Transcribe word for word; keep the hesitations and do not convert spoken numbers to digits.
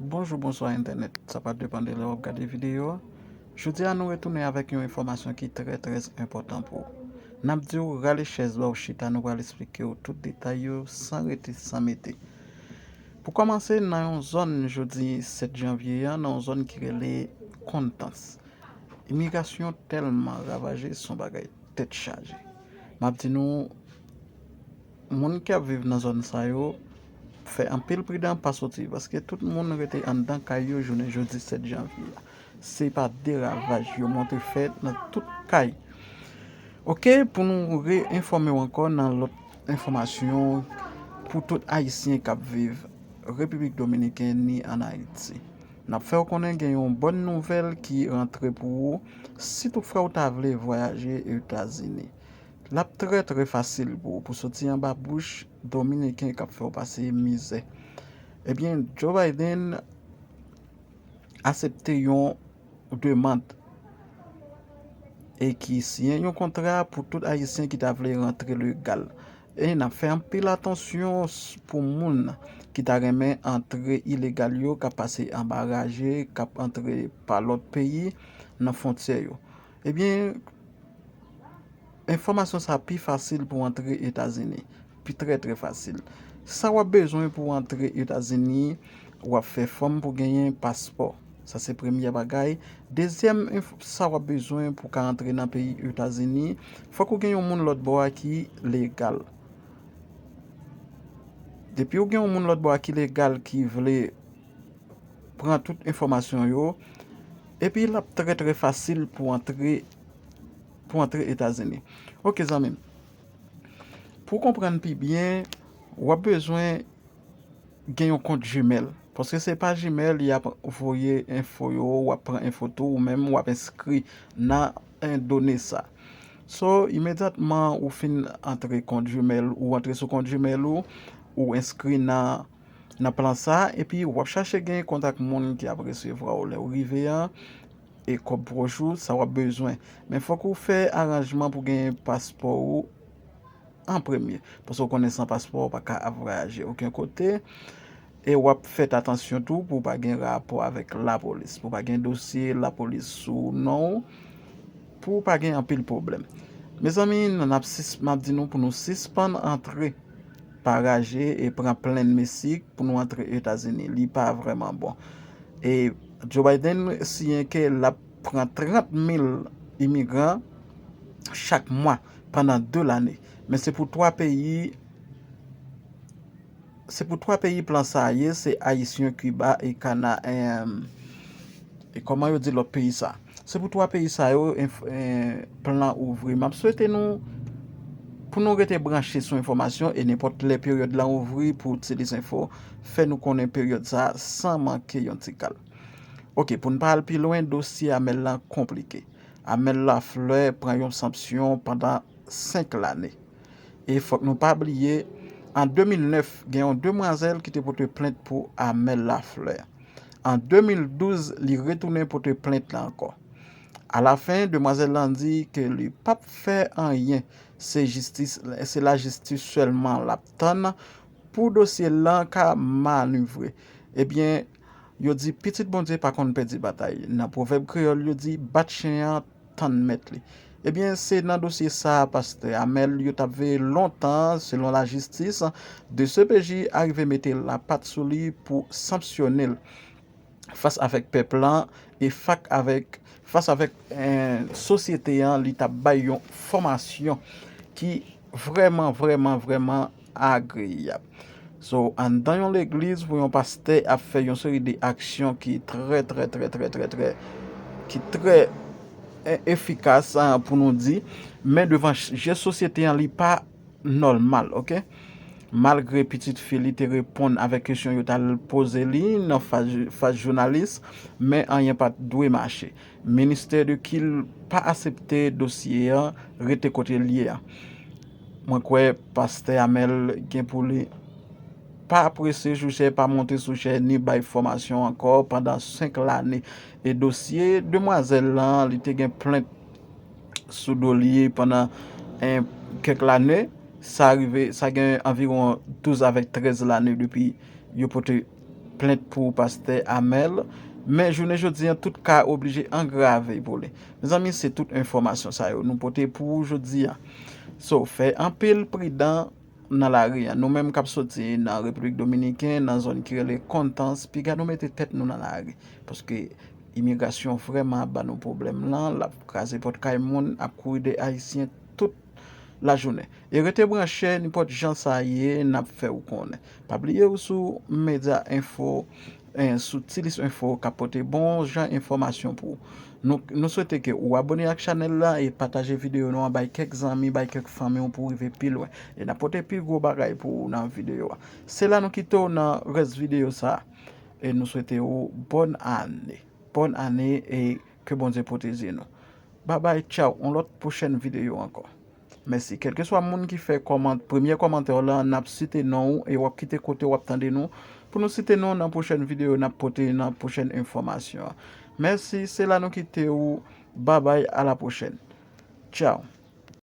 Bonjou, bonswa entènèt, sa pa depann de lè w ap gade videyo a. Jodi a nou retounen avèk yon enfòmasyon ki trè trè enpòtan pou ou. N ap di w rale chèz ba w chita, nou pral eksplike w tout detay yo san rete san mete. Pou kòmanse, nan yon zòn jodi sèt janvye a, nan yon zòn ki rele Kontans, imigrasyon tèlman ravaje, se yon bagay tèt chaje. M ap di nou, moun ki ap viv nan zòn sa yo, fè anpil pridan, pa soti, paske tout moun rete anndan kay yo jounen jodi sèt janvye a. Se pa de ravaj yo monte fè nan tout kay. Oke, pou nou re-enfòme w ankò nan lòt enfòmasyon pou tout Ayisyen k ap viv Repiblik Dominiken ni ann Ayiti. N ap fè w konnen gen yon bòn nouvèl ki rantre pou ou si toutfwa w ta vle vwayaje Etazini. L ap trè trè fasil pou ou pou soti anba bouch Dominiken k ap fè w pase mizè. Ebyen, Joe Biden asepte yon demann e ki siyen yon kontra pou tout Ayisyen ki ta vle rantre legal. E n ap fè anpil atansyon s-, pou moun ki ta renmen antre ilegal yo, k ap pase anba raje, k ap antre pa lòt peyi nan fwontyè yo. Ebyen, enfòmasyon sa pi fasil pou antre Etazini. Pi trè, trè fasil. Sa w ap bezwen pou antre Etazini, w ap fè fòm pou genyen paspò. Sa se premyè bagay. Dezyèm, enf-, sa w ap bezwen pou ka antre nan peyi Etazini, fòk ou gen yon moun lòt bò a ki legal. Depi ou gen yon moun lòt bò a ki legal ki vle pran tout enfòmasyon yo, epi l ap trè, trè fasil pou antre, pou antre Etazini. Oke, zanmi m. Pou w konprann pi byen, w ap bezwen gen yon kont Gmail. Paske se pa Gmail y ap voye enfo yo, w ap pran enfo tou, ou menm w ap enskri nan, eh, done sa. So, imedyatman ou fin antre kont Gmail, ou antre sou kont Gmail ou, ou enskri nan, nan plan sa, epi w ap chache gen kontak moun ki ap resevwa w lè w rive an, e kòb pwòch ou, sa w ap bezwen. Men fòk ou fè aranjman pou gen paspò ou an premye. Paske w konnen san paspò, ou pa ka ap vwayaje okenn kote. E w ap fèt atansyon tou pou w pa gen rapò avèk lapolis, pou w pa gen dosye lapolis sou non w, pou w pa gen anpil pwoblèm. Mezanmi, n ap sis-, m ap di nou pou nou sispann antre pa raje e pran plenn Mesik pou nou antre Etazini. Li pa vrèman bon. E Joe Biden siyen ke l ap pran trant mil imigran chak mwa pandan de lane. Men se pou twa peyi, se pou twa peyi plan sa a ye, se Ayisyen, Kiba e Kana, em, e kòman yo di lòt peyi sa? Se pou twa peyi sa yo, enf-, en, plan ouvri. M ap swete nou, pou nou rete branche sou enfòmasyon e nenpòt lè peryòd lan ouvri pou Tilis Enfo fè nou konnen peryòd sa san manke yon ti kal. Oke, pou n pa al pi lwen, dosye Amel lan konplike. Amel Lafleur pran yon sanksyon pandan senk lane. E fòk nou pa bliye, an de mil nèf, gen yon demwazèl ki te pote plent pou Amel Lafleur. An de mil douz, li retounen pote plent la ankò. Alafen, demwazèl lan di ke li p ap fè anyen. Se jistis, se lajistis sèlman l ap tann pou dosye lan ka manivre. Ebyen, yo di pitit Bondye pa konn pèdi batay. Nan pwovèb kreyòl, yo di bat chen an, tann mèt li. Ebyen, se nan dosye sa a, pastè Amel, yo t ap veye lontan, selon lajistis, D C P J arive mete lapat sou li pou sanksyone l fas avèk pèp lan e fak avèk, fas avèk, eh, sosyete an, li t ap bay yon fòmasyon ki vrèman, vrèman, vrèman agreyab. So, anndan yon legliz pou yon pastè ap fè yon seri de aksyon ki trè, trè, trè, trè, trè, trè, ki trè, eh, efikas, ah, pou nou di, men devan je sosyete an, li pa nòmal, oke? Malgre pitit fi li te reponn avèk kesyon yo t al poze li nan faz, faz jounalis, men anyen pa t dwe mache. Ministè de Kil pa asepte dosye an rete kote l ye a. Mwen kwè pastè Amel gen pou li pa prese sou chè, pa monte sou chè, ni bay fòmasyon ankò pandan senk lane. E dosye demwazèl lan, li te gen plent sou do li pandan, en, kèk lane. Sa rive, sa gen anviwon douz avèk trèz lane depi yo pote plent pou pastè Amel. Men jounen jodi a, tout ka oblije angrave pou li. Mezanmi, se tout enfòmasyon sa yo nou pote pou ou jodi a. So, fè anpil pridan nan lari a. Nou menm k ap soti nan Repiblik Dominiken, nan zòn ki rele Kontans, piga nou mete tèt nou nan lari. Paske imigrasyon vrèman ap ba nou pwoblèm lan, l ap kraze pòt kay moun, ap kouri de Ayisyen tout lajounen. E rete branche, nenpòt jan sa ye, n ap fè w konnen. Pa bliye ou sou Medya Enfo, eh, sou Tilis Enfo k ap pote bon jan enfòmasyon pou ou. Nou, nou swete ke ou abone ak chanèl la e pataje videyo nou an bay kèk zanmi, bay kèk fanmi w pou w rive pi lwen. E n ap pote pi gwo bagay pou ou nan videyo a. Se la nou kite w nan rès videyo sa a. E nou swete w bòn ane. Bòn ane e ke Bondye pwoteje nou. Babay, tchaw, yon lòt pwochèn videyo ankò. Mèsi. Kèlkeswa moun ki fè kòman-, premye kòmantè w lan, n ap site non w e w ap kite kote w ap tande nou pou nou site non w nan pwochèn videyo n ap pote nan pwochèn enfòmasyon an. Mèsi, se la nou kite w. Babay, a la pwochèn. Tchaw.